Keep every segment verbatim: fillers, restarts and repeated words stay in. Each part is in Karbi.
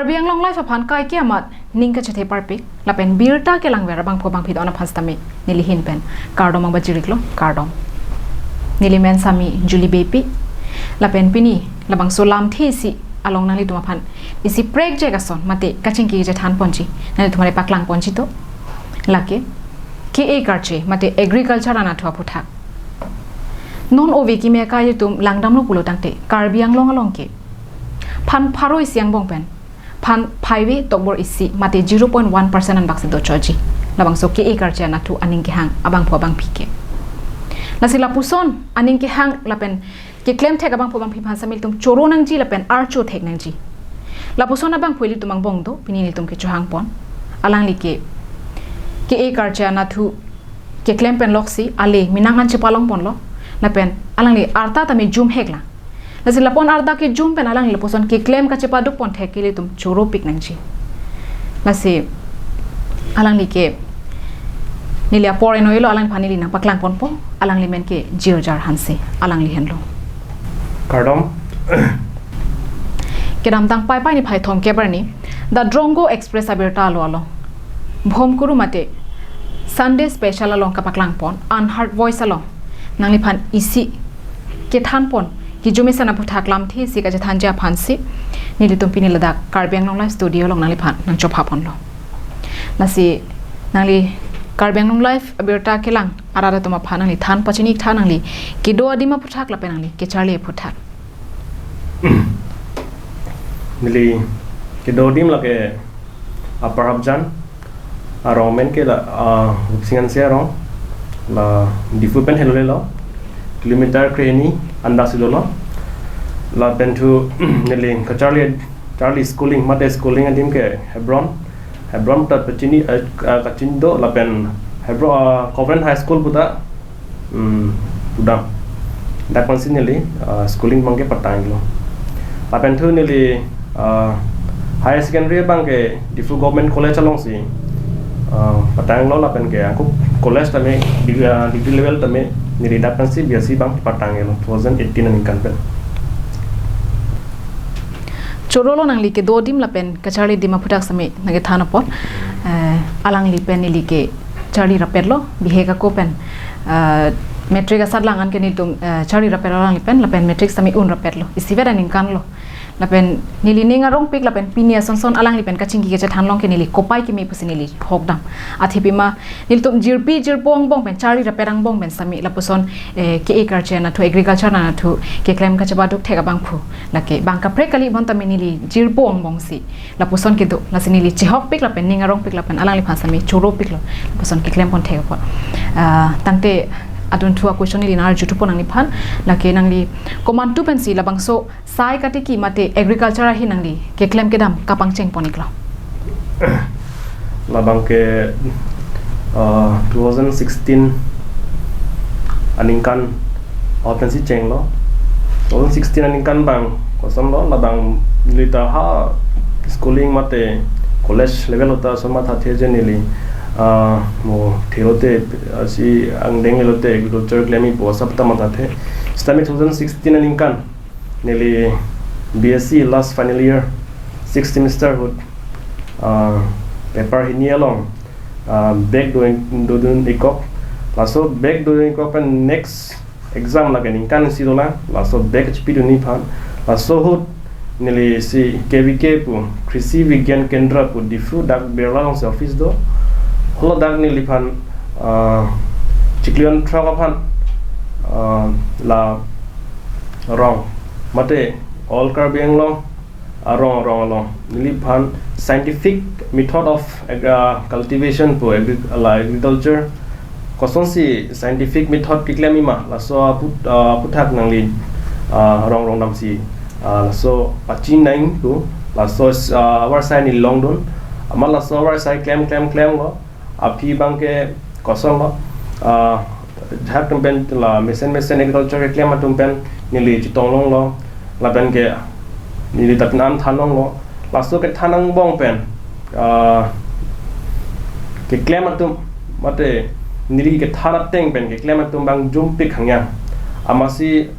Karbi Anglong Live aphan kaike amat ning kachethe parpik lapen birta kelangver abangphu abangphi don aphan sitame neli ahin pen kardom angbajir-iklo, kardom. Neli men sami Julie Beypi lapen pini labangso lamthe isi along nanglitum aphan isi prekjak ason mate kachingki kachethan ponji nanglitum aphan paklang ponji do. Lake K A Karche mate agriculture anatthu aphuthak. Non ove kimi akai atum langdamlo pulo tangte Karbi Anglong along ke phan pharo isi angbong pen phan phaive tokbor isi mate zero point one percent anbak si dochotji labangso K A Karche anatthu aning kehang abangphu abangphi ke. Lasi lapuson aning kehang lapen keklem thek abangphu abangphi aphan sitame ilitum choro nangji lapen archo thek nangji. Lapuson abangphu ilitum angbong do, pini ilitum kechohang pon. Alangli ke K A Karche anatthu keklem pen loksi ale minang an chepalong ponlo lapen alangli arta tame jum heklang. Lasi lapu-an arta kejum pen alangli lapuson keklem kachepaduk pon thek ke ilitum choropik nangji. Lasi alangli ke neli apor eno-elo, alangli aphan neli nangpaklang ponpo, alangli men ke Jirjar Hanse, alangli henlo. Kardom. Kedamtang Paipai niphai thomkep arni The Drongo Express abirta alo along Bhomkuru mate Sunday Special along kapaklang pon Unheard Voice along nangliphan isi kethan pon, kejumesen aphuthak lamthe isi kachethanji aphansi nelitum pini ladak Karbi Anglong Live studio along nangliphan nangchopha ponlo. Lasi nangli Karbi Anglong Live abirta kelang arat atum aphan nangli than pachini than, nangli kedo adim aphuthak lapen nangli kecharli aphuthak. Neli kedo adim lake Upper Hapjan, arong men ke la, ah, Rupsing Hanse arong, la Diphu pen helolelo, kilometer krehini andak si dolo. Lapen thu neli kacharli, charli schooling, mate schooling adim ke Hebron, Hebron ta pachini, eh, ah, kachini do, lapen Hebron, ah, Covenant High School puta, hmm, pudam. Dak pensi neli, ah, schooling abang ke patanglo. Lapen thu neli, ah, higher secondary abang ke Diphu Government College alongsi, ah, patanglo lapen ke ako college tame, deg-, ah, degree level tame neli dak pensi B S C abang patanglo two thousand eighteen aningkan pen. Chorolo nangli kedo adim lapen kacharli adim aphuthak sitame nangkethan apot, eh, alangli pen neli kecharli rapetlo, bihek ako pen, eh, matric asatlang an ke nelitum, eh, charli rapetlo alangli pen, lapen matric sitame un rapetlo. Isivet aningkanlo. Lapen neli ning arongpik lapen pini asonson alangli pen kachingki kachethan along ke neli kopai kimi pusi neli hokdam. Athe pima nelitum jirpi jirpo angbong pen, charli rapet angbong pen sitame lapuson, eh, K A Karche anatthu, agriculture anatthu keklem kachepaduk thek abangphu lake bang kaprek kali, bonta neli jirpo angbongsi lapuson kedo, lasi neli chehokpik lapen ning arongpik lapen alangliphan sitame choropiklo, lapuson keklem pon thek apot. Ah, tangte adunthu a-question neli nang-arjuthu pon nangliphan, lake nangli komantu pensi labangso sai katiki mate agriculture ahin nangli keklem kedam kapangcheng pon-iklo? Labang ke, uh, two thousand sixteen aningkan apotsi chenglo. Two thousand sixteen aningkan abang kosonlo, labang neli ta ha schooling mate college level ahut ta so mathathe je neli, uh, mo thelote, uh, si angdeng lote agriculture klem-ikpo asap ta mathathe. Sitame two thousand sixteen aningkan neli B S C last final year, sixth semester ahut, ah, paper hini along, ah, back do, dodun-ikok. Laso back dodun-ikok pen next exam lake ningkan isi dolang, laso back chipidunji aphan. Laso ahut neli si K V K pu, Krishi Vigyan Kendra pu, Diphu dak Birla alongsi office do. Holo dak neliphan, ah, chiklo throk aphan, ah, la rong mate All Karbi Anglong arong arong along neliphan scientific method of ag-, ah, cultivation pu agri-, la agriculture kosonsi scientific method keklem-ikma, laso aphu-, ah, aphuthak nangli, ah, rong rong damsi, ah, laso pachini nangji pu, laso, ah, avarsai neli longdun, amat laso avarsai klem klem klemlo, aphi abang ke kosonlo, ah, jahak atum pen la mesen mesen agriculture keklem atum pen neli chetong longlo, lapen ke neli ta pini an than longlo, laso kethan angbong pen, ah, keklem atum mate neli kethan ateng pen keklem atum abang jumpik hangyang. Amatsi,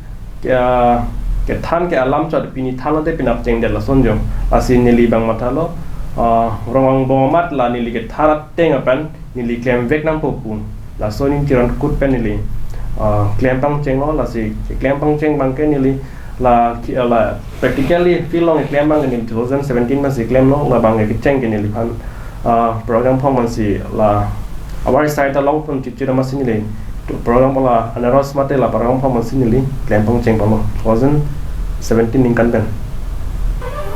ah, kethan ke alam chot pini than lote penap chengdet lason jo. Lasi neli bang mathalo, ah, rong angbong amat la neli kethan ateng apan neli klemvek nangpo pu. Laso aning Kiran Kut pen neli, ah, klem pangchenglo, lasi klem pangcheng abangke neli la ki-, la practically field along klem abangke neli two thousand seventeen pensi klemlo, labangke kecheng ke neliphan, ah, program phong pensi la avar sai ta longpon chichira masi neli program la anaros mate la program phong pensi neli klem pangcheng panglo two thousand seventeen ningkan pen.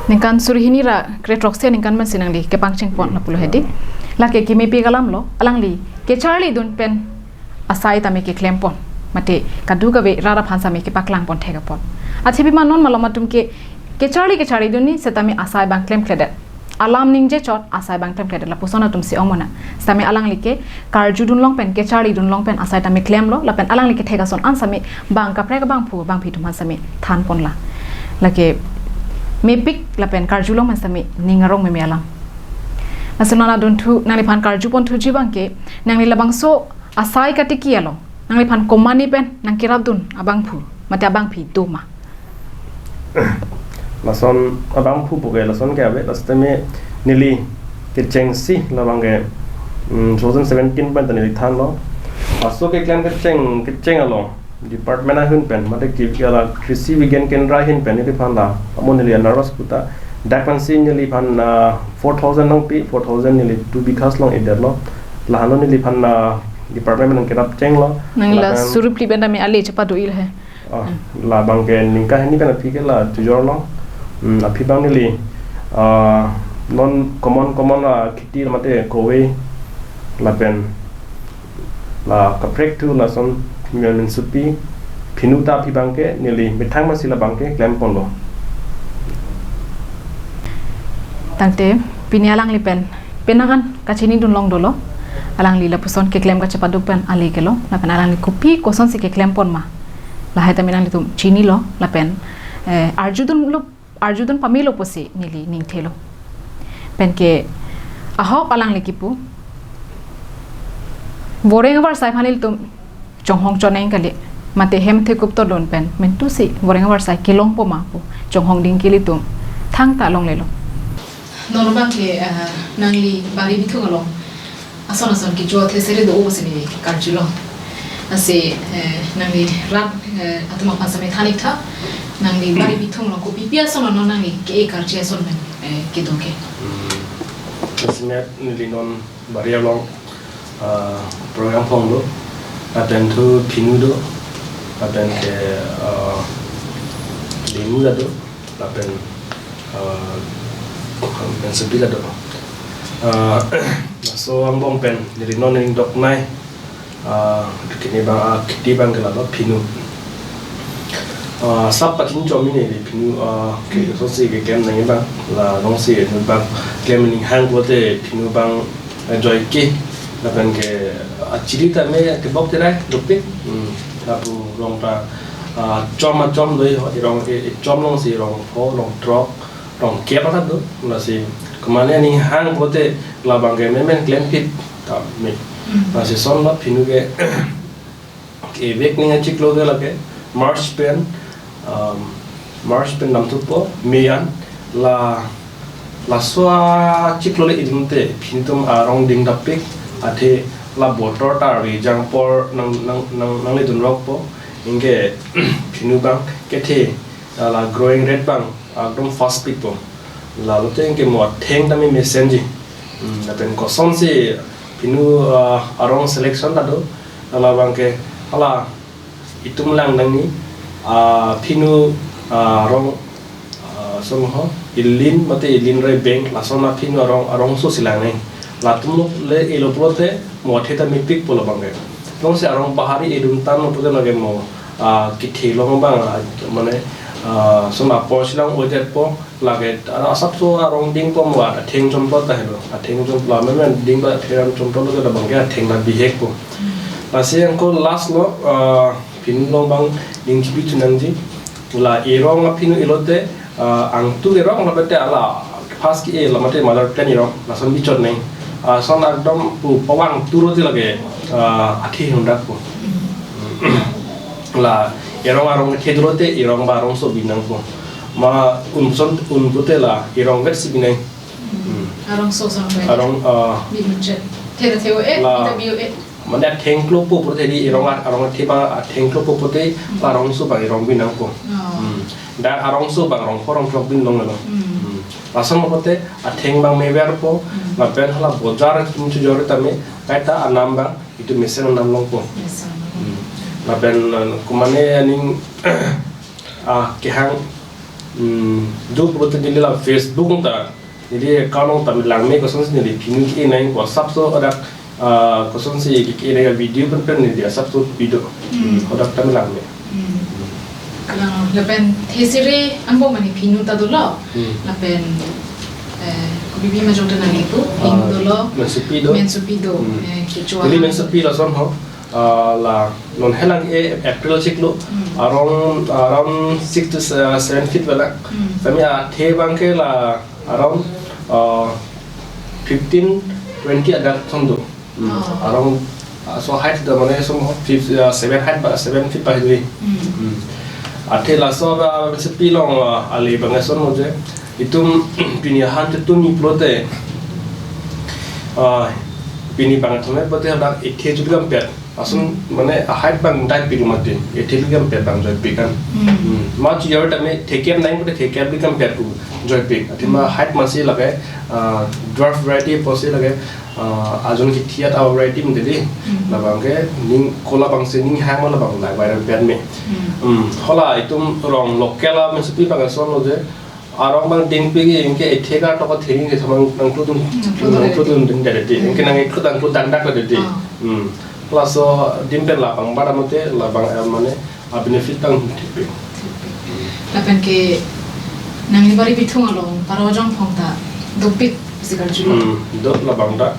Ningkan suri hini ra kre throksi aningkan pensi nangli kepangcheng pon lapulo hedi. Lake kemepik alamlo, alangli kecharlidun pen asai tame keklem pon. Mate kadokave rat aphan same kepaklang pon thek apot. Athi pima non malom atum ke kecharli kecharlidunji setame asai abang klemkledet. Alam ningje chot asai abang klemkledet lapuson atumsi ong mona. Setame alangli ke karjudun long pen, kecharlidun long pen asai tame klemlo, lapen alangli kethek ason an same bang kaprek abangphu abangphi atum aphan same than ponlo. Lake mepik lapen karjulong pen same ning arong meme alam. Lasi non adunthu nangliphan karju ponthuji abangke, nangli labangso asai katiki along nangliphan komatne pen nangkerapdun abangphu mate abangphi do ma? Lason abangphu puke lason ke ave, lasi tame neli kechengsi labangke, mm, two thousand seventeen pen ta neli thanlo. Laso keklem kecheng, kecheng along department ahut pen, mate ki, kala Krishi Vigyan Kendra ahut pen neliphan la, amo neli anaros puta, dak pensi neliphan, ah, four thousand nangpi, four thousand neli two bighas along edetlo. Lahenlo neliphan, ah, department nangkerap chenglo. Nangli la lapen suri phli pen tame ale chepado-il he. Ah, labangke ningkan hini pen aphi ke la chojorlo. Hmm, aphi abang neli, ah, non common common la kheti mate kove lapen la kaprek thu lason men supi phinu ta aphi abangke neli methang masi labangke klem ponlo. Tangte pini alangli pen penang an kachinidun long dolo. Alangli lapuson keklem kachepaduk pen ale kelo, lapen alangli kopi kosonsi keklem pon ma, lahai tame nanglitum chinilo, lapen, eh, arjudunlo, arjudun pamelo pusi neli ning thelo. Penke ahok alangli kipu, voreng avar sai aphan ilitum chonghong choneng kali, mate hem thekup todun pen mentusi voreng avar sai kelongpo ma pu chonghong ding ke ilitum thangta longlelo. Non abangke, eh, nangli Bari Bithung along ason ason kecho athe seri do-o pusi neli karjulo. Lasi, eh, nangli rat, eh, atum aphan same than-ik tha, nangli Bari Bithung along kopipi ason non nangli ke-e karju ason pen, eh, kedo ke? Hmm. Lasi met neli non Bari along, ah, program phong do, lapen thu phinu do, lapen ke, ah, limu ta do, lapen, ah, men supi ta do. Ah, laso angbong pen neli non ning doknei, ah, kene abang, ah, kheti abangke lalo phinu. Ah, sap pachinchom neli phinu, ah, ke, kosonsi keklem nangji abang, la jongsi inut abang klem ning hang pulote phinu abang, eh, joike, lapen ke, ah, chili tame kebok terai dopik, hmm, lapu rong ta, ah, chom achom do-i ho, irong ke, ichom alongsi rong pho, rong throk, rong kep athak do, lasi komatne ning hang pulote labangke memen klem phit tame. Hmm. Lasi lason la phinu ke, ke-e vek ning achiklo ke lake March pen, um, March pen damthupo, May an, la, laso achiklo le idunte phinu atum arong ding dapik, athe la botor ta arve jang apor nang, nang, nang, nangle dunrokpo, anke phinu abang kethe, la growing rate abang ekdom fast pikpo. Lalote anke mo atheng tame mesenji. Hmm, lapen kosonsi phinu, ah, arong selection ta do, labangke hala itum lang nangji, ah, phinu, ah, arong, ah, lason ho, ilin mate ilin rebeng, lason aphinu arong, arongso si lang nangji. Latum lo le elo pulote mo athe ta mepikpo labangke. Jongsi arong bahari edun tanglo pulote lake mo, ah, kethe along abang, ah, mane, ah, lason apor si lang oidetpo, lake, ah, asapso arong dingpo mo atheng chomplot ta helo. Atheng chomplot, memen ding ba atheng chomplot lo ke labangke atheng ta bihekpo. Lasi anke last lo, ah, phinu along abang ning chipi chunangji. La erong aphinu elote, ah, angtu erong lapen te hala first ke-e la mate mother plant erong, lason bichot nangji. Ah, lason ekdom pu pavang turo ti lake, ah, athi hundakpo. La Erong arong kethe dolo te erong ba arongso binangpo. Ma unson un pute la erong vet si binang. Hmm. Arongso sang vet. Arong, ah, Bi munchet. Theda theo e, la, theda bio e. Mane athengklopo pute di erong a-, arong kethe ba athengklopo pute la arongso ba erong binangpo. Oh. Hmm. Da arongso ba arong pho arong klok bin long lo. Hmm. Hmm. Lason pute atheng bang meverpo, hmm, lapen hala bojar atum chojor tame, kaita anam bang itum mesen anam longpo. Mesen. Hmm. Lapen, uh, kumane aning, ah, kehang, hmm, do pute neli la Facebook ta, neli account ta langme kosonsi neli phinu ke nang WhatsApp so ada, ah, kosonsi ke nang video pen pen neli WhatsApp so video. Hmm. Hmm, hadak ta langme. Hmm. Kalang lapen thesere angbong mane phinu ta dolo. Hmm. Lapen, eh, kopi pi ma jong ta nang itu, ah, phinu dolo. Mensopi do. Mensopi do. Hmm. Eh, kecho. Neli mensopi lason ho. Ah, la non helang e April chiklo. Hmm. Around, around six to se-, seven feet bela. Hmm. Kami athe bang ke la around, ah, fifteen, twenty adak ason do. Hmm. Oh. Around, ah, so height do mane so fif-, ah, seven height ba, seven feet ba hidui. Hmm. Hmm. Athe laso ba mensopi along, ah, ali bang ason mo je. Itum pini ahan te tumi pulote, ah, pini bang thome pulote hadak ethe jut gam pet. Ason mane a height bang dai piru mati. Ethe jut gam pet bang joipik kan. Hmm. Hmm. Ma chojor tame thekep nang pulote thekep jut gam pet pu joipik. Athema, hmm, height masi lake, ah, dwarf variety pusi lake, ah, ajon kethe a variety mati di. Hmm. Labang ke ning kola bang si ning hang ma labang la viral pet me. Hmm. Hmm. Hala itum rong local a mensopi bang ason lo je. Arong bang dingpi ke ingke ethek atok theni ke thamang nangkludun, nangkludun, nangkludun dun jadi ti. Hmm. Ingke nang ikut nangkludun dak jadi ti. Ah. Hmm. Laso dim pen labang bar amote labang, eh, mane a benefit tang thipik. Lapen ke nangli bari bithung along paro jangphong ta dopik sikar julo. Hmm, dop labang ta.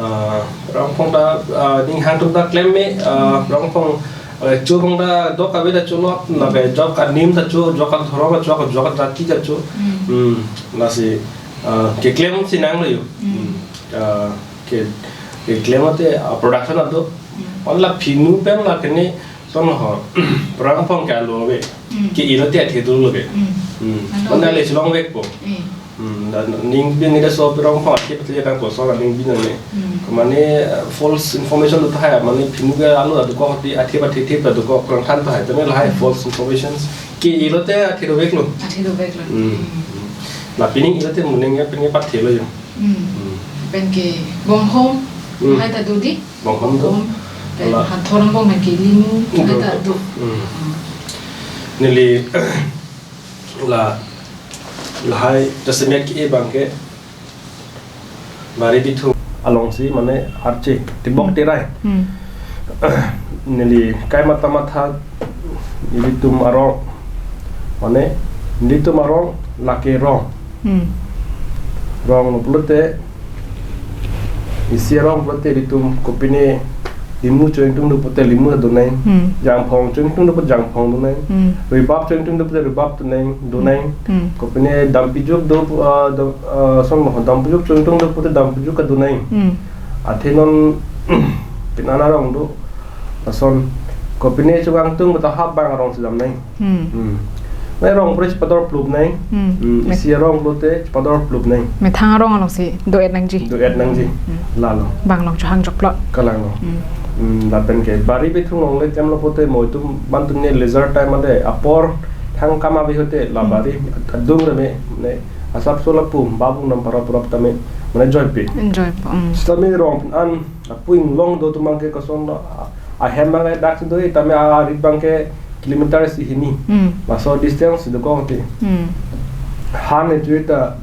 Ah, rongphong ta, ah, ning hang tum ta klem me, ah, rongphong, eh, cho phong ta dok ave ta cho lo, lake jok anim ta cho, jok adhorom ta cho, jok ajati ta cho. Hmm. Hmm, lasi, ah, keklem si nang lo yo. Hmm. Hmm. Ah, ke, keklem ate, ah, production ato. Hmm. On la phinu pen la kene son ho. Rongphong ke alo ave. Hmm. Ke-i lote athe dolo ave. Hmm. Hmm. Alo ave. On le chelong vekpo. Hmm. Hmm, da ning bin ni da so rongphong athe pati da ko so la ning bin ne. Hmm. Ko mane, eh, false information do thai, mane phinu ke alo do ko ti athe pati the do ko kurang than thai, tame lahai, hmm, false informations. Ke-i lote athe doveklo. Athe doveklo. Hmm. Hmm. La pini i lote muning ya pini pathelo yo. Hmm. Hmm. Pen ke bonghom, hmm, hai ta do di. Bonghom do. Bonghom. Pen la, hathor angbong pen ke limu, hmm, hai ta do. Hmm. Hmm. Neli la, lahai jasemet ke-e bang ke bari bithung along si mane arche tibok, hmm, terai. Hmm. Neli kai matha matha nelitum arong, mane nelitum arong lake rong. Hmm. Rong lo pulote, isi arong pulote ilitum kopine limu choingtung do pute limu do nang. Hmm. Jangphong choingtung do pute jangphong do nang. Hmm. Ribap choingtung do pute ribap do nang, do nang. Hmm. Kopine dampijuk do pu-, ah, dam-, ah, son mo, dampijuk choingtung do pute dampijuk do nang. Hmm. Athe non pini arong do. Lason kopine chogangtung bata hap bang arong si dam nang. Hmm. Hmm. Nai rong pure chepador plup nang. Hmm. Hmm. Met- Isi arong pulote chepador plup nang. Methang arong along si do-et nangji. Do-et nangji. Hmm. Lalo. Bang along chohang joklo. Kalang lo. Hmm. Hmm, lapen ke bari bithung along le tem lo pute mo itum bantu ne leisure time ade apor thang kam ave hote la, hmm, bari adung reme ne asap so lapu babu nam para purap tame mane joipi. Enjoy po. Hmm. Sitame rong an apu inglong do atum abang ke koson do, a-, ahem abang ke dak si do, tame arit abang ke kilometer isi hini. Hmm. Laso distance si dokok ti. Hmm. Han ne chui ta,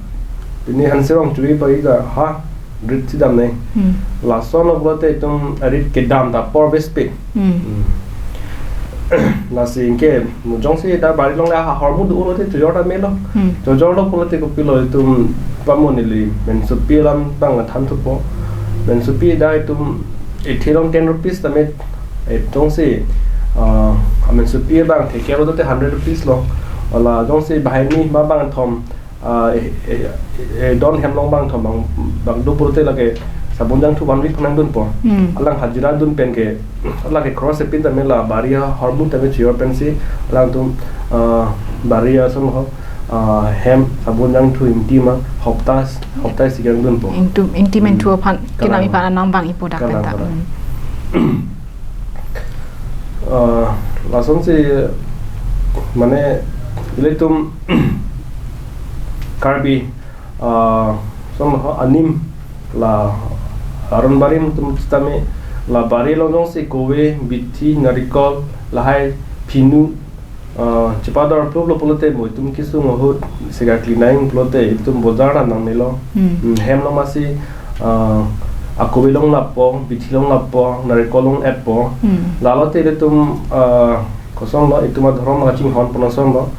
pini han serong chui pa ida ha rit si dam nang. Hmm. Laso no pulote itum arit kedam ta apor vespik. Hmm. Hmm. Lasi ingke mujong si da bari along le ahormu do-o lote chojor ta melo. Hmm. Chojor lo pulote kopilo itum pamo neli mensopi alam abang than thupo. Mensopi da itum ethe along ten rupees tame, eh, jongsi, ah, mensopi abang theke lo te hundred rupees lo. Hala jongsi bahai ni ma bang thom, ah, eh, eh, eh, don hem along bang thom bang, bang do pulote lake sabun jangthu one week nangdunpo. Hmm. Alang hajira dun pen ke, alang ke cross epin tame la bari ahormu tame chior pensi, alangtum, ah, bari ason ho, ah, hem sabun jangthu ingti ma, hopta, hopta isi nangdunpo. Ingtum, ingti men Hmm. thu aphan, Kalang. kinami aphan anam bang ipo dak Kalang, penta. kalang. Hmm. Ah, lasonsi, mane, ilitum Karbi, ah, son ho anim la aron barim atum sitame la bari along jongsi kove, bithi, narikol, lahai phinu, ah, chepador phluplo pulote mo itum kesung ahut sega klinai pulote itum bojar ta nangnelo. Hmm. Hmm, hem along masi, ah, akove along lapo, bithi along lapo, narikol along etpo. Hmm. Lalote ilitum, ah, kosonlo, itum adhorom kachinghon pon asonlo.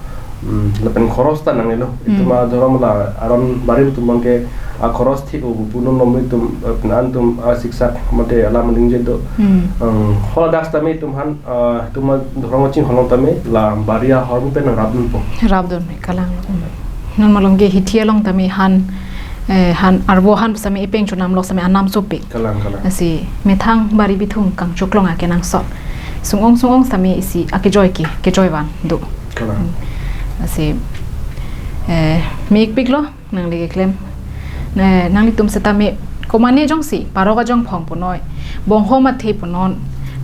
Hmm, lapen khoros ta nangnelo. Itum Hmm. adhorom la aron barim atum abangke akhoros thik-o pu non nom itum, eh, pen an atum, ah, siksak mate alam ningje do. Hmm. Hmm, haladak sitame itum aphan, ah, itum adhorom kachinghon along tame la bari ahormu pen nangrapdunpo. Rapdun, kalang. Hmm. Non malom ke hithi along tame han, eh, han arvo han sitame epeng chunam lok sitame anam sopik. Kalang, kalang. Lasi methang bari bithung kangchuklong akenangsot. Sung-ong sung-ong sitame isi akejoi ke, kejoi van do. Kalang. Hmm. Lasi, eh, mik piklo nangli keklem. Ne, nanglitum sitame komane jongsi parok ajong phong punoi, bonghom athe punon,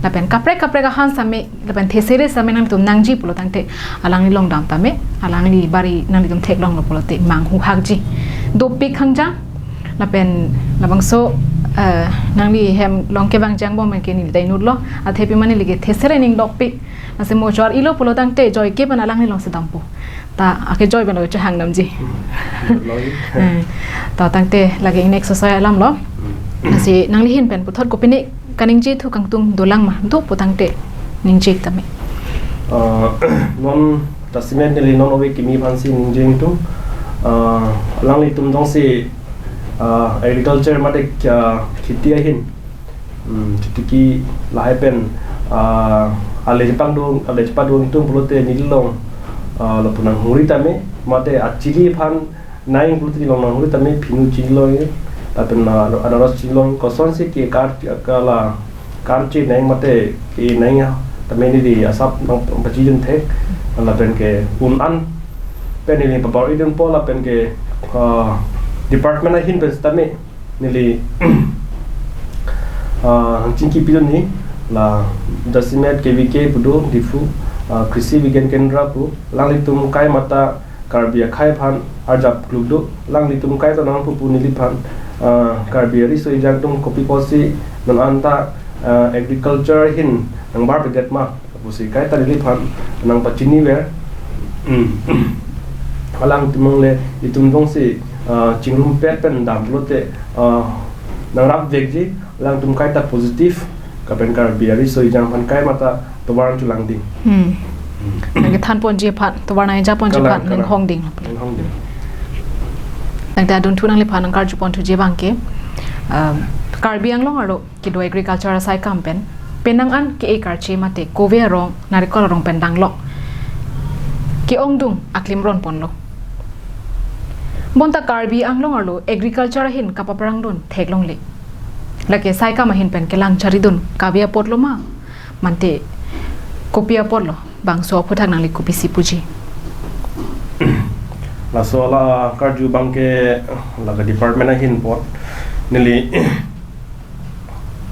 lapen kaprek kaprek ahan sitame, lapen thesere sitame nangtum nangji pulo tangte, alangli along dam tame, alangli bari nanglitum theklonglo pulote manghu hakji. Dopik hangjang, lapen labangso, eh, nangli hem along kevang jang bom ke neli dai nutlo, athe pima neli ke thesere ning dokpik, lasi mo jor ilo pulo tangte joike pen alangli alongsi dampo. Ta akejoi pen lo chehang namji. Hmm. Lo. Eh, ta tangte lake ingnek sosai alamlo. Hmm. Lasi nangli ahin pen puthot kopine kaningje thu kangtung dolang ma, do pu tangte ningje tame. Ah, non jasemet neli non ove kimi aphansi ningje ingtung. Ah, alanglitum jongsi, ah, agriculture mate kya kheti ahin. Hmm, titiki lahai pen, ah, ale chepangdung, ale chepadung ingtung pulote neli along, ah, lapu nanghuri tame, mate achili aphan nai pulote neli along nanghuri tame phinu chinilo, lapen, ah, anaros chinilo, kosonsi ke kar, kala karche nai mate ke nai ya, tame neli asap nangpachijun thek, lapen ke un an pen neli pabor-idunpo lapen ke, ah, department ahin pen sitame neli, ah, nangchingki pidunji la jasemet K V K pu do Diphu, ah, Krishi Vigyan Kendra pu, alanglitum kaimata Karbi akhei aphan arjap kluk do, alanglitum kaita nangpu pu neliphan, ah, Karbi ariso ejang atum kopi apotsi non anta, ah, agriculture ahin nangbarpedet ma pusi kaita neliphan nangpachiniver. Hmm. Alangtum along le itum jongsi, ah, chingrumpet pen dam pulote, ah, nangrapvekji, alangtum kaita positive, lapen Karbi ariso ejang aphan kaimata tovar chulang ding. Hmm. Hmm. Nangkethan ponji aphan, tovar nangja ponji Kalang, aphan, kalang. Ninghong ding. Ninghong ding. Tangte adunthu nangliphan nangkarju ponthuji abangke, ah, Karbi Anglong arlo kedo agriculture asaikam pen, penang an ke-e karche mate kove arong, narikol arong pen danglok ke-ongdung aklim ron ponlo. Bonta Karbi Anglong arlo agriculture ahin kapaprangdun theklongle. Lake saikam ahin pen kelang charidun kave apotlo ma, mate kopi apotlo, bangso aphuthak nangli kopisi puji? Laso la karju abangke lake department ahin apot neli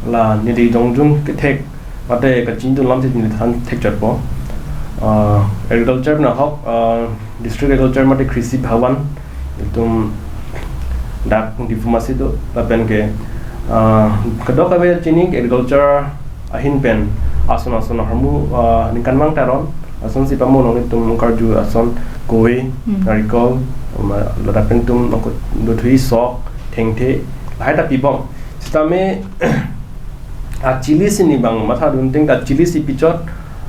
la neli jongjung kethek mate kachingdun alamsi neli than thekchotpo. Ah, agriculture nahok, ah, district agriculture mate Krishi Bhavan itum dak Diphu masi do lapen ke, ah, kadokave chini agriculture ahin pen ason ason ahormu, ah, ningkan vang taron asonsi pamo nong itum karju ason kove, Hmm. narikol, ma, ladak pen itum nongko dothui sok, thengthe, lahai ta pibom. Sitame achili si neli abang mathadun tangte achili si pichot,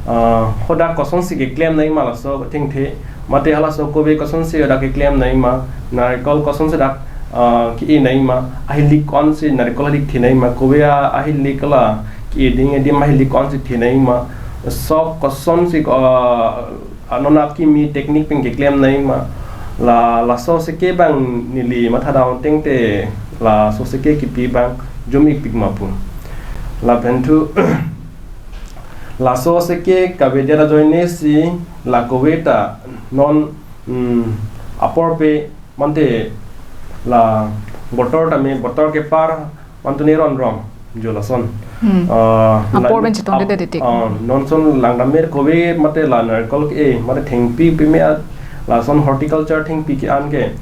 ah, hadak kosonsi keklem nangji ma laso thengthe, mate halaso kove kosonsi hadak keklem nangji ma, narikol kosonsi dak, ah, ke-e nangji ma, ahilik ansi narikol ahilik the nangji ma, kove a-, ahilik la ke-e ding adim ahilik ansi the nangji ma, sok kosonsi, ah, anona kimi technique pen keklem nangji ma, la, laso seke abang neli mathadun tangte, laso seke kipi abang jum-ikpik ma pu. Lapen thu laso aseke kavedet ajoine si la kove ta non, mm, apor pe mate la botor tame botor kepar mantune ronrong jo lason. Hmm. Ah, apor la-, pen chetongdedet tik. Ah, non son langdammer kove mate la narikol ke-e mate thengpi peme a-, lason horticulture thengpi ke-an ke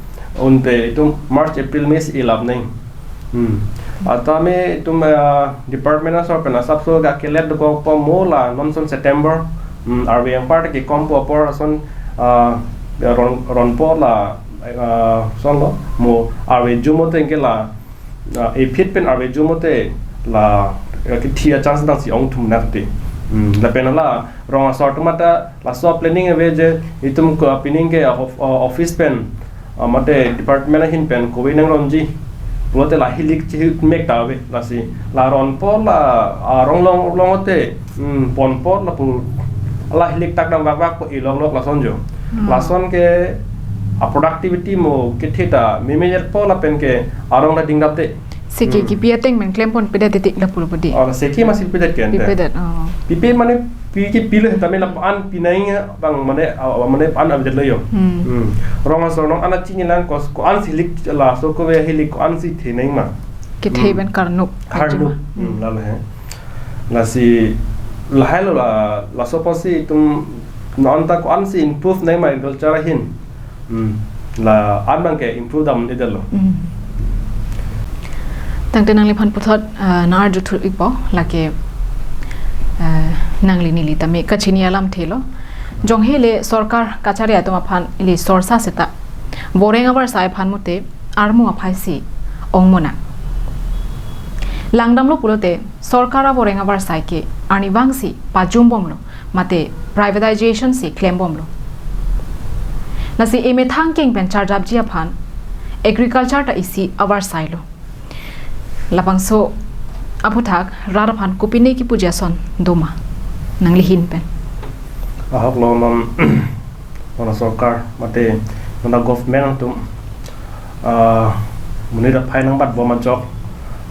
unte itum March, April, May si ilap neng. Hmm. Atame itum, ah, department asor pen asapso ga kelet dokok po mo la non son September, hmm, arve anparta kekom po apor ason, ah, ron, ronpo la, ah, son lo mo arve jum mote ke la, ah, ephit pen arve jum mote la, ah, kethi a-chance dang si ongthum nak te. Hmm, lapen la rong asor atum ta laso planning ave je itum ko pining ke of-, ah, office pen, ah, mate department ahin pen kove nang ronji pulote la hilik chihutmek ta ave lasi la ronpo la, ah, ronglong ronglong te, hmm, ponpo lapu la hilik tak dam vakvak po ilok lok lason jo. Hmm. Lason ke a-productivity mo kethe ta meme-etpo lapen ke arong ta dingdap te. Seke, hmm, kipi ateng pen klempon pedet tik lapu lapu di. Oh, seke masi pedet ke ante. Pipedet, oh. Pipe mane pi ke pilo tame la an pinai abang mane, ah, mane an avedetlo jo. Hmm. Hmm. Rong asor non an achini lang kos ko-an si lik laso kove hilik ko-an si thenai ma. Kethe, hmm, pen karnuk. Karnuk. Hmm, lalo he. Lasi lahai lo la, laso apotsi itum non ta ko-an si improve nai ma agriculture ahin. Hmm. La an abang ke improve dam-edetlo. Hmm. Tangte nangliphan puthot, ah, nang-arju thu-ikpo lake, ah, nangli neli tame kachini alamthe lo. Jonghe le sorkar kachari atum aphan ili sorsa seta voreng avarsai aphan mute armu aphai si ong mona. Langdamlo pulote sorkar avoreng avarsai ke arnivang si pajumbomlo mate privatization si klembomlo. Lasi emethang keng pen charjapji aphan agriculture ta isi avarsai lo. Labangso aphuthak rat aphan kopine kipuji ason doma nanglihin pen? Ahok lo non, non sorkar mate non government atum, ah, monit aphai nangbatbom ajok,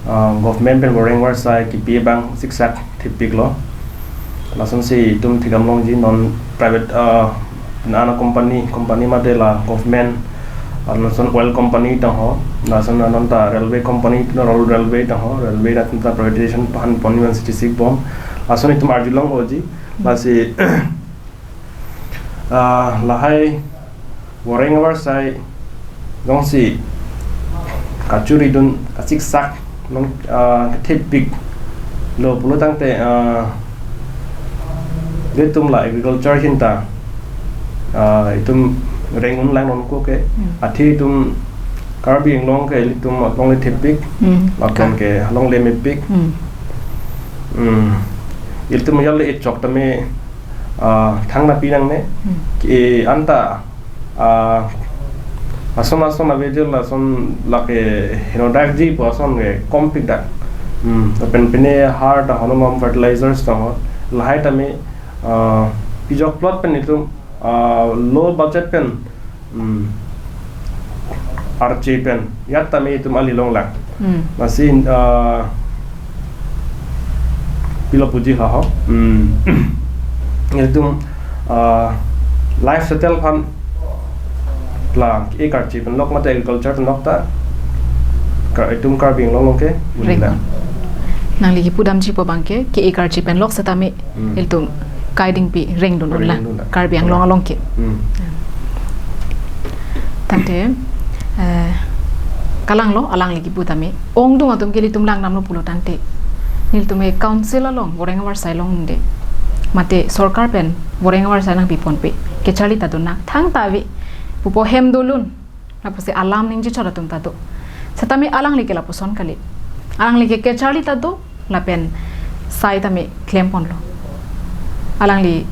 ah, government pen voreng avarsai kipi abang siksak thepiklo. Lasonsi itum thekdam longji non private, ah, nana company, company mate la government, ah, lason oil company tangho, lason non ta railway company, non railway tangho, railway rat ta privatization aphan pon-i man si chisikbom. Lason itum arjulong oji, lasi, ah, lahai voreng avarsai jongsi kachiridun kasiksak non, ah, kethepiklo pulo tangte, ah, ilitum la agriculture ahin ta, ah, itum reng-un lang non ko ke, hmm, athe itum Karbi Anglong ke ilitum alongle thepik, hmm, lapen ka- ke alongle mepik. Hmm. Hmm. Ilitum yal le echok tame, ah, thangnapi nangne, hmm, ke anta, ah, ason ason ave je lason lake henodak ji pu ason ke kompik dak. Hmm, lapen pine har ta honomam fertilizers ta ho. Lahai tame, ah, pijok plot pen itum, ah, low budget pen, hmm, arche pen yat tame itum ali longlang. Hmm. Lasi, ah, pilo puji ha ho. Hmm. Itum, ah, life settle aphan la ke-e karchi pen lok mate agriculture pen lok ta ka itum Karbi Anglong along ke reng. Unila. Nangli kipudamji pu abang ke ke-e karchi pen lok setame, hmm, ilitum kaidingpi rengdun unlang. Rengdun unlang. Karbi Anglong along ke. Hmm. Tangte, eh, kalanglo alangli kipu tame. Ongdung atum ke ilitum langdamlo pulo tangte, nelitum ke council along voreng avarsai longde mate sorkar pen voreng avarsai nangpiponpe kecharli ta do nang thangta ave pupo, hem dolun. Lapusi alam ningje chot atum ta do. Setame alangli ke lapuson kali. Alangli ke kecharli ta do lapen sai tame klemponlo. Alangli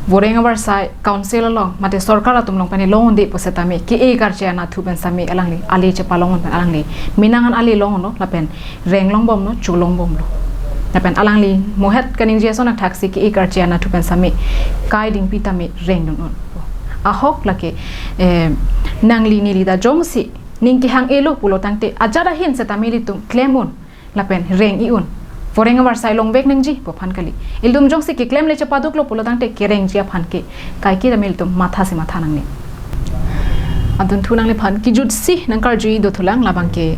voreng avarsai council along mate sorkar atum along pen longde pu setame ke-e karchi anatthu pen same alangli ale chepalong pen alangli menang an ale longlo lapen reng longbomlo, chu longbomlo. Lapen alangli mohet kaningje ason athaksi ke-e karchi anatthu pen same kaidingpi tame rengdun un. Ahok lake, eh, nangli neli ta jongsi ning kehang-elo pulo tangte ajat ahin setame ilitum klem un. lapen reng-i un. Voreng avarsai longvek nangji pu aphan kali. Ilitum jongsi keklemle chepaduklo pulo tangte kerengji aphan ke kaike tame ilitum matha si matha nangne. Adunthu nangliphan kejutsi nangkarjui dothulang labang ke,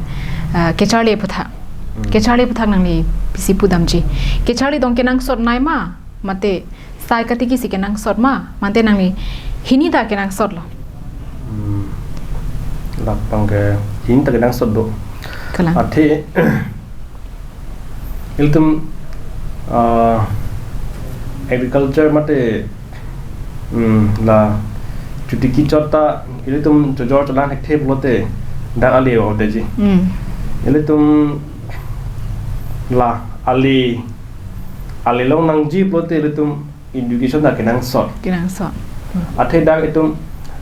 ah, kecharli aphuthak. Hmm. Kecharli aphuthak nangli pisi pudamji. Kecharli tong kenangsot nai ma, mate sai katiki si kenangsot ma, mate nangli hini ta kenangsot lo. Hmm. Labang ke hini ta kenangsot do. Kalang. Athe ilitum, ah, agriculture mate, hmm, la chotiki chot ta ilitum chojor cholang thekthe pulote dak ale o deji. Hmm. Ilitum la ale, ale long nangji pulote ilitum education ta kenangsot. Kenangsot. Hmm. Athe dak itum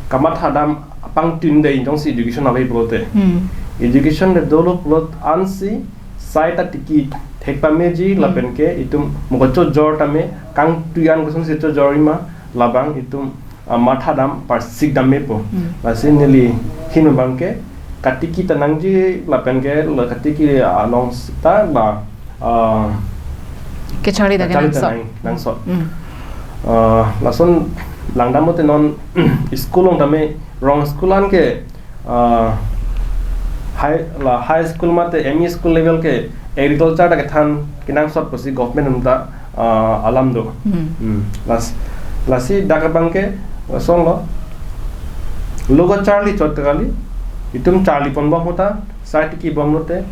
kamatha dam apangtun dei jongsi education ave pulote. Hmm. Education le dolo pulot ansi sai ta tiki thek pameji. Hmm. Lapen ke itum mo kachojor tame kangtui an kosonsi chojor-i ma labang itum, ah, matha dam parsik dam mepo. Hmm. Lasi neli hini abang ke katiki ta nangji lapen ke la katiki along sita ba, ah, kecharli ta kecharli ta kenangsot. Nang, nangsot. Hmm. Ah, lason langdam mote non school along tame rong school an ke, ah, high, la high school mate M E school level ke agriculture ta kethan kenangsot pusi government atum ta, ah, alam do. Hmm. Hmm. Las, lasi dak abang ke song lo. Lo kacharli chot kali. Itum charli pon bom ahut ta, sai tiki bom lote,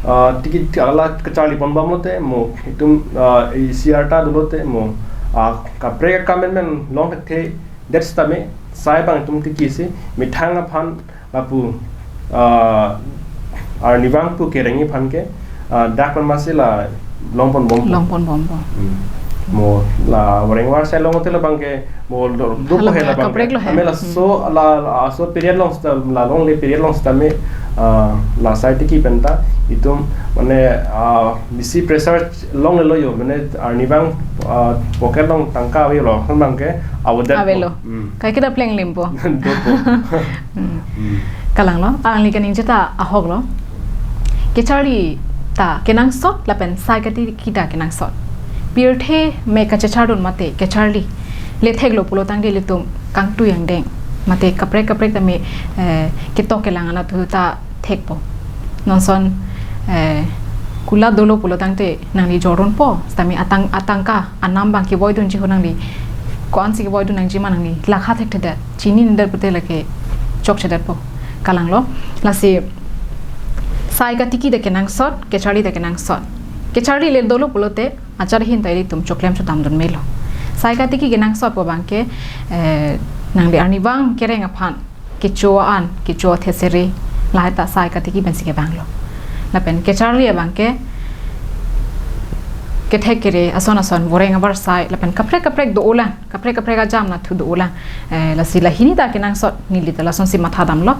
ah, tiki ti ala kacharli pon bom lote, mo itum, ah, E C R ta dolote, mo, ah, kaprek akam men long thekthe, det sitame, sai abang itum tiki si, methang aphan lapu, ah, arnivang pu kereng-i aphan ke, ah, dak pen masi la long pon bom. Long pon bom bom. Hmm. Mo la voreng avarsai long hotel abang ke, mo do, do hala po hela abang kaprek ke. Lo he. Ame laso, hmm, la, la, laso period along sita, la longle period along sitame, ah, la sai tiki pen ta, itum, mane, ah, bisi pressure longle lo jo, mane arnivang, ah, pocket along tangka ave lo, hon abang ke, avo det ave po. Lo. Hmm. Kaike ta pleng limpo. Dopo. Hmm. Hmm. Kalang lo, alangli kaningje ta ahok lo. Kecharli ta kenangsot, lapen sai katiki ta kenangsot. Pirthe me kachechardun mate, kecharli le thek lo pulo tangte ilitum kangtui angdeng. Mate kaprek kaprek tame, eh, ketok kelang anat thu ta thekpo. Non ason, eh, kula dolo pulo tangte nangli jor-unpo, sitame atang, atangka, anam abang kevoidunji ho nangli, ko-ansi kevoidun nangji ma nangli lakha thekthedet, chini nedet pute lake chokchedetpo. Kalang lo, lasi sai katiki ta kenangsot, kecharli ta kenangsot. Kecharli le dolo pulote, achar ahin ta ilitum choklem chodamdun melo. Sai katiki kenangsot pu abang ke, eh, nangli arnivang kereng aphan, kecho an, kecho thesere, lahai ta sai katiki pensi kevang lo. Lapen kecharli abang ke, kethek kere, ason ason, voreng avarsai, lapen kaprek kaprek do-olang, kaprek kaprek ajam na thu do-olang. Eh, lasi la hini ta kenangsot, neli ta lasonsi matha dam lo.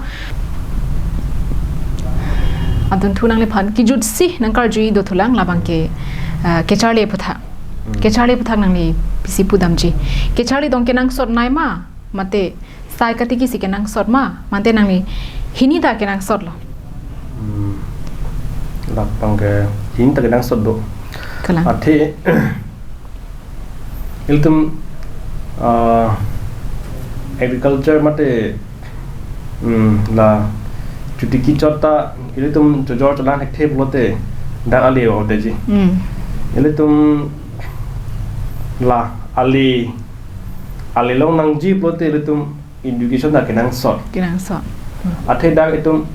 Adunthu nangliphan kejutsi nangkarjui dothulang labang ke, eh, kecharli aphuthak. Hmm. Kecharli aphuthak nangli pisi pudamji. Kecharli tong kenangsot nai ma, mate sai katiki si kenangsot ma, mate nangli hini ta kenangsot lo. Hmm. Labang ke hini ta kenangsot do. Kalang. Athe ilitum, ah, agriculture mate, hmm, la chotiki chot ta ilitum chojor cholang thekthe pulote dak ale o deji. Hmm. Ilitum la ale, ale long nangji pulote ilitum education ta kenangsot. Kenangsot. Hmm. Athe dak itum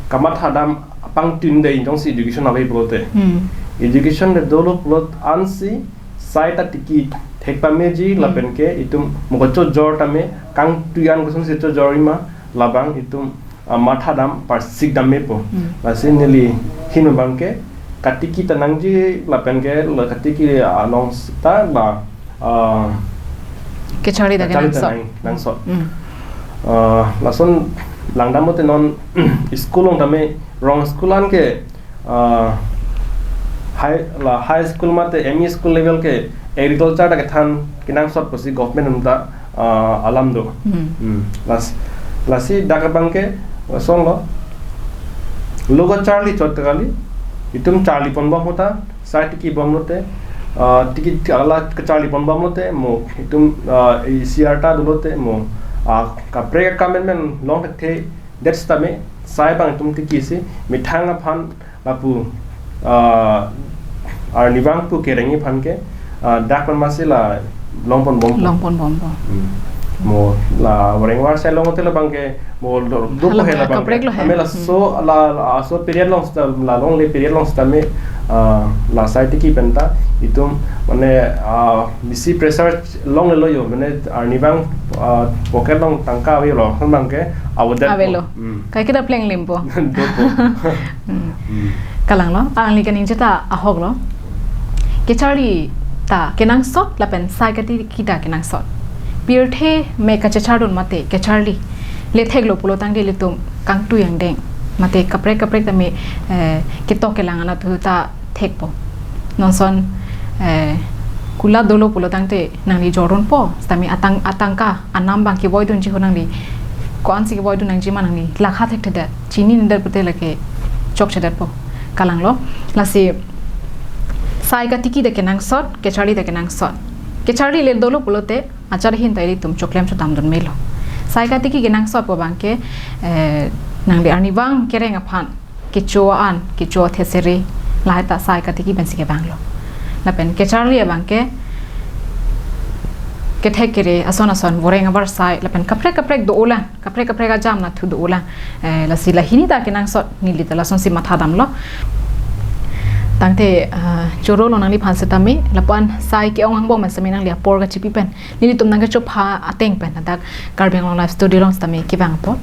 kamatha dam apangtun dei jongsi education ave pulote. Hmm. Education le dolo pulot ansi sai ta tiki thek pameji. Hmm. Lapen ke itum mo kachojor tame kangtui an kosonsi chojor-i ma labang itum, ah, matha dam parsik dam mepo. Hmm. Lasi neli hini abang ke katiki ta nangji lapen ke la katiki along sita ba, ah, kecharli ta kecharli ta kenangsot. Nang, nangsot. Hmm. Ah, lason langdam mote non school along tame rong school an ke, ah, high, la high school mate M E school level ke agriculture ta kethan kenangsot pusi government atum ta, ah, alam do. Hmm. Hmm. Las, lasi dak abang ke song lo. Lo kacharli chot kali. Itum charli ponbom ahut ta, sai tiki bomlote, ah, tiki ti ala kacharli ponbomlote, mo itum, ah, isi arta dolote, mo, ah, kaprek akamen men long thekthe, det sitame, sai abang itum tikisi, methang aphan lapu, ah, arnivang pu kerengji aphan ke, ah, dak man masi la long ponbom. Long ponbompo. Hmm. Mo la voreng var sai longle abang ke, mo do, do Hala hela abang kaprek ke. Lo he. Ame laso, Hmm. la, laso period along sita, la longle period along sitame, ah, la sai tiki pen ta, itum, mane, ah, bisi pressure longlelo jo, mane arnivang, ah, pocket along tangka avelo, hanbang ke, avodet. Avelo. Hmm. Kaike ta plenglimpo. Dopo. Hmm. Hmm. Kalanglo, alangli kaningje ta ahoklo. Kacharli ta kenangsot lapen sai katiki ta kenangsot. Pirthe me kachechardun mate kacharli le theklo pulo tangte ilitum kangtui angdeng mate kaprek kaprek tame, eh, ketok kelang anatthu ta thekpo. Non ason, eh, kulat dolo pulo tangte nangli jordunpo, sitame atang, atangka, anam abang kevoidunji ahut nangli ko-ansi kevoidun nangji ma nangli lakha thekthedet, chininedet pute lake chokchedetpo. Kalanglo, lasi sai katiki ta kenangsot, kacharli ta kenangsot. Kacharli le dolo pulote, achar ahin ta ilitum choklem chodamdun melo. Sai katiki kenangsot pu abang ke, eh, nangli arnivang kereng aphan kecho an, kecho thesere, lahai ta sai katiki pensi kevanglo. Lapen kacharli abang ke, kethek kere, ason ason, voreng avarsai, lapen kaprek kaprek do-olang, kaprek kaprek ajam anatthu do-olang. Eh, lasi lahini ta kenangsot, neli ta lasonsi mathadamlo. Tangte, ah, chorolo nangliphan sitame, lapuan sai ke-ong angbong sitame nangli apor kachipi pen, nelitum nangkachopha ateng pen, dak Karbi Anglong Live Studio along sitame kevang apot.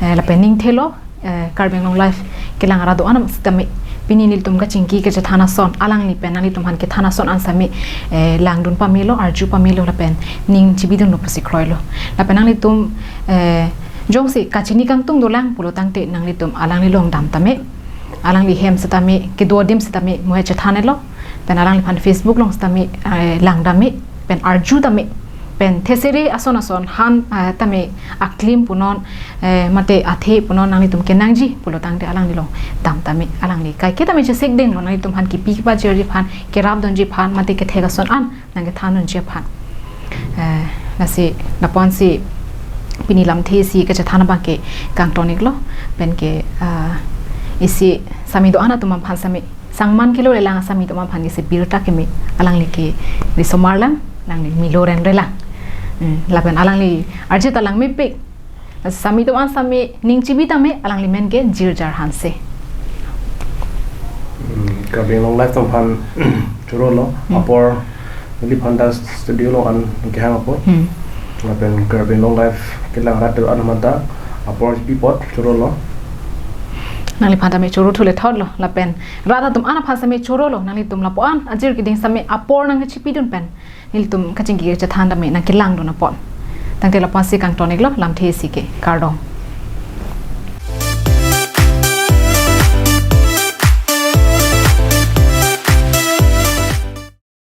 Eh, lapen ning thelo, eh, Karbi Anglong Live kelang arat do-an sitame pini nelitum kachingki kachethan ason, alangli pen nanglitum aphan kethan ason an sitame, eh, langdun pamelo, arju pamelo lapen ning chibidunlo pusi kroilo. Lapen nanglitum, eh, jongsi kachini kangtung dolang pulo tangte nanglitum alangli along dam tame, alangli hem sitame, kedo adim sitame mo chethanlo, pen alangliphan Facebook along sitame, eh, lang tame, pen arju tame, pen thesere ason ason han, eh, tame aklim punon, eh, mate athe punon nanglitum kenangji pulo tangte alangli along dam tame, alangli kaike tame chesik denglo nanglitum aphan kipi kipajirji aphan, kerapdunji aphan, mate kethek ason an nangkethandunji aphan. Eh, lasi lapuansi pini lamthe isi kachethan abang ke kangton-iklo, pen ke, ah, isi sami do-an atum aphan sami, sangman kelole lang sami atum aphan isi birta keme alangli ke risomar lang, alangli milo renre lang. Hmm, lapen alangli arje ta lang mepik. Sami do-an sami ning chibi tame alangli men ke jirjar hanse. Hmm, Karbi Anglong Live atum aphan chorolo, Hmm. apor neliphan ta studio along an kehang apot. Hmm. Lapen Karbi Anglong Live kelang arat do-an atum aphan ta apor chipi apot chorolo. Nangliphan tame choro thule thotlo, lapen rat atum an aphan sami chorolo, nanglitum lapuan ajir keding sami apor nangkachipidun pen nelitum kachingki kachethan tame nangkelangdun apot. Tangte lapuansi kangton-iklo, lamthe isi ke, kardom.